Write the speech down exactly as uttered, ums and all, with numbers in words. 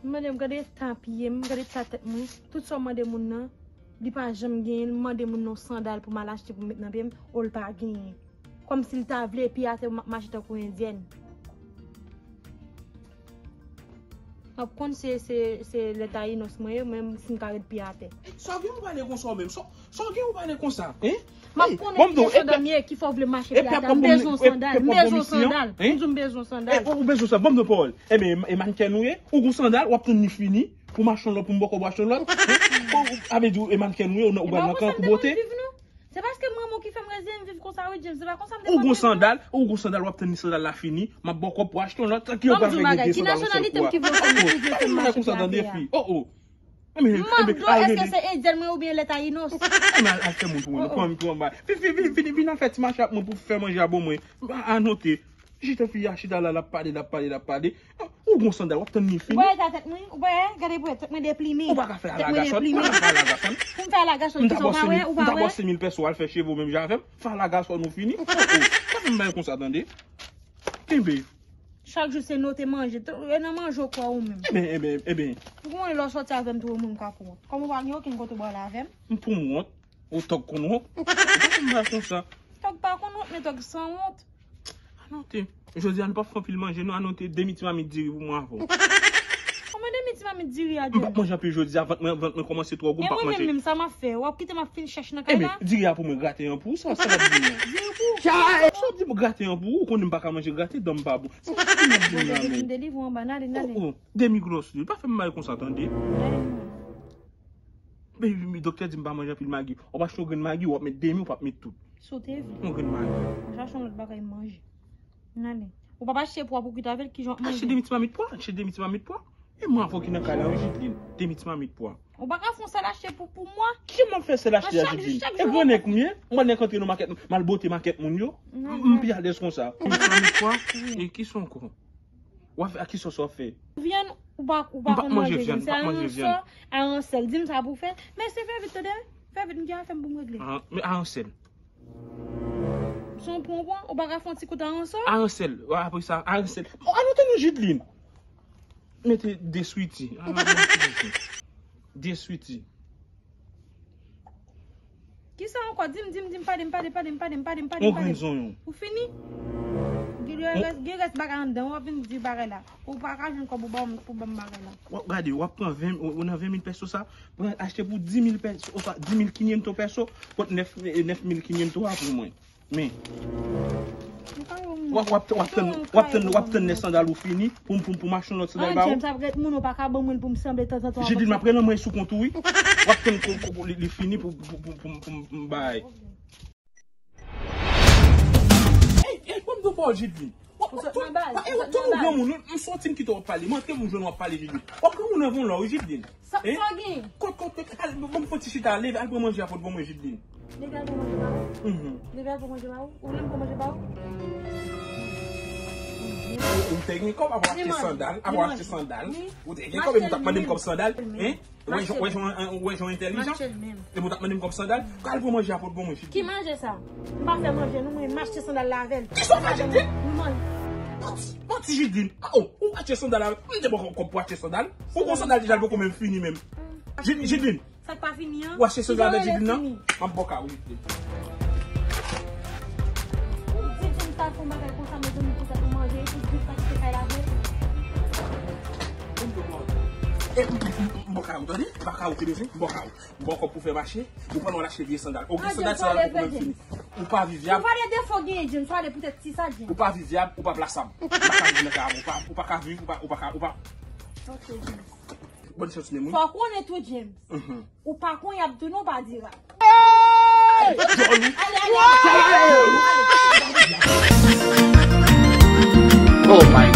M mande m gade eta pye m, gade eta tèt mwen. Tout sa w mande moun nan, li pa janm genyen. M mande moun nan yon sandal pou m al achte pou m met nan pye m, o l pa genyen. Kòmsi l ta vle pye atè pou m ap mache tankou endyèn. M ap konn se, se, se lè tayinos mwen ye, menm si m ka ret pye atè. Sa w gen pou pale konsa w menm? Sa w gen pou pale konsa? Hein? M ap konnen ki jan sandal m ye, ki fè w vle mache pye atè. M bezwen yon sandal. M bezwen yon sandal. M di w m bezwen yon sandal. Ou bezwen sa? Ban m yon pawòl. Ebyen, e mannken ou ye? Ou gon sandal, w ap tann li fini pou m achte yon lòt, pou m bòkò pou achte yon lòt? Hein? Sa vle di w e mannken ou ye, ou pral nan kan pou bote? Se paske m renmen w ki fè m rete m viv konsa wi, James. Se pa konsa m te konn viv non. Ou gon sandal, ou gon sandal, w ap tann li sandal la fini, m ap ba w kòb pou achte yon lòt, tanki yo pa vle gen sandal nan sèl kou a. Ban m di w yon bagay, ki nasyonalite m ki vle w fè m mache pye atè a? Oh, oh. M mande w, èske se endyèn mwen oubyen lè tayinos? Ann al, al fè moun pou mwen, non, pran m, pran m ba. Vin, vin, vin, vin, vin al fè ti mache ak mwen pou fè manje a ban mwen. Anote. Jete fi a chita la, l ap pale, l ap pale, l ap pale. Ou gon sandal, w ap tann li fini. Ou wè eta tèt mwen? Ou wè, gade pou tèt mwen deplime. Ou pa ka fè alagasòn, ou pa ka fè alagasòn. Pou m fè alagasòn, kisa w pa wè, ou pa wè? M ta ba w senk mil pèso, al fè cheve w menm jan avè m. Fè alagasòn ou fini. Oh, oh. Pa fè m bagay konsa, tande. Kenbe. Chak jou se note manje. E nan manje w kwè ou menm. Ebyen, ebyen, ebyen. Ou konnen lè w sòti avè m tou, moun ka pou wont. Kòm ou pa gen okenn kote w prale avè m. M pou m wont. Ou tòg konn wont. Ou pa fè m bagay konsa. Tòg pa konn wont, men tòg san wont. Anote. Jodi a, nou p ap fè anpil manje, non, anote demi ti mamit diri pou mwen avè w. Kòman demi ti mamit diri a, James? M p ap manje anpil jodi a, vant mwen, vant mwen kòmanse twò gou, m p ap manje. E mwen menm, menm, sa m ap fè? W ap kite m ap fin chèch nan kay la? Ebyen, diri a pou mwen, grate an pou ou, sa, sa w ap di a? Diri pou ou? Sa w di m grate an pou ou, ou konnen m pa ka manje grate, dan m pa bon. Sa w ap di m la menm? Bon, Bondye vin delivre w anba, n ale, n ale. Oh, oh, demi gròs li, pa fè m bagay konsa, tande. N ale, n ale. Baby, mi doktè di m pa manje anpil magi. W ap achte yon grenn magi, w ap met demi, w p ap met tout. Sa w te vle? Yon grenn magi. Mwen chache yon lòt bagay manje. N ale. Ou p ap achte pwa pou kwit avè l, kijan w ap manje? Achte demi ti mamit pwa, achte demi ti mamit pwa. E mwen avè w ki nan kay la, wi, Jidline. Demi ti mamit pwa. Ou pa ka fè yon sèl achte pou, pou mwen? Ki m ap fè sèl achte a, Jidline? E grannèg m ye? Mwen nèk antre nan makèt, m al bote makèt moun yo. M pi alèz konsa. Demi ti mamit pwa? E kisa ankò? W ap fè, a ki sòs w ap fè? Vyann, ou pa, ou pa konn manje vyann, se aransò, aransèl. Di m sa pou w fè. Mesye, fè vit, tande. Fè vit, m gen afè m pou m regle. Ah, men aransèl. Se yon ponpon, ou pa ka fè yon ti kout aransò? Aransèl, apre sa, aransèl. Bon, ann tann nou, Jidline. Mete de switi. Ah, de switi. Kisa ankò? Di m, di m, di m, pale m, pale, pale m, pale m, pale m, pale m. Yon grenn zonyon. Ou fini? Gen rès, gen rès bagay anndan, w ap vin di bagay la. Ou pa ka jwenn kòb ou ba m, pou ban m bagay la. W ap gade, w ap pran ven, ou, ou nan ven mil pèso sa, pran achte pou di mil pèso, oswa di mil kinyentos pèso, pot nèf, nèf mil kinyentos a pou mwen. Men. W ap, w ap, w ap tann, w ap tann, w ap tann lè sandal ou fini pou m, pou m, pou m achte yon lòt sandal ba ou. James ap ret moun, ou pa ka ban mwen l pou m sanble tanzantan. Jidline, m ap rele anmwey sou kont ou, wi. W ap tann kou, kou, kou li, li fini pou, pou, pou, pou, pou m bay. Ey, ey, ban m di w pawòl, Jidline. W ap, w ap, w ap, ey, w ap tann yon granmoun, wi. M santi m kite w ap pale. M antre pou m jwenn w ap pale, Jidline. W ap granmoun anvan lè w, wi, Jidline. Sa, sa w gen? Kot, kot, kot, al, ban m fè yon ti chita, leve, al pran manje a pot ban mwen, Jidline. Leve al pran manje ba ou? Mhm. Leve al pran manje ba ou? Ou vle m pran manje ba ou? Ou, ou te gen kòb apre w achte sandal, apre w achte sandal. Ou te gen kòb, epi w t ap mande m kòb sandal, hein? Ou wè jan, ou wè jan, ou wè jan entèlijan? Epi w t ap mande m kòb sandal? Al pran manje a pot ban mwen, Jidline. Ki manje sa? M pa fè manje, non, mwen, m achte sandal la avè l. Kisa w fè, Jidline? Manti, Jidline. Oh, ou achte sandal la, m te ba w kòb pou achte sandal. Ou gon sandal deja, l poko menm fini menm. Jidline. Sa k pa fini an? Ou achte sandal avèk Jidline nan? M ap ba w kay ou, Jidline. Ou di m sa fè yon bagay konsa, mezanmi, poutèt ou manje, epi di m pa kite kay la vre. E, m, m, m, m ba w kay ou, tande? M ba w kay ou, te bezwen? M ba w kay ou. M ba w kòb pou fè mache, ou pran w al achte vye sandal. Oke, sandal sa yo poko menm fini. Ou pa vivyab. Ou pale de fo genyen, James, pale poutèt ti sa, James. Ou pa vivyab, ou pa plasab. Ou pa ka viv nan kay avè m, ou pa, ou pa ka viv, ou pa, ou pa ka, ou pa. Ok, James. Bòn chans, men mwen. Fò w konnen tou, James. Mhm. Ou pa konyab tou non, pa dirab. Hey! Djòl ou. Ale, ale, ale. Oh my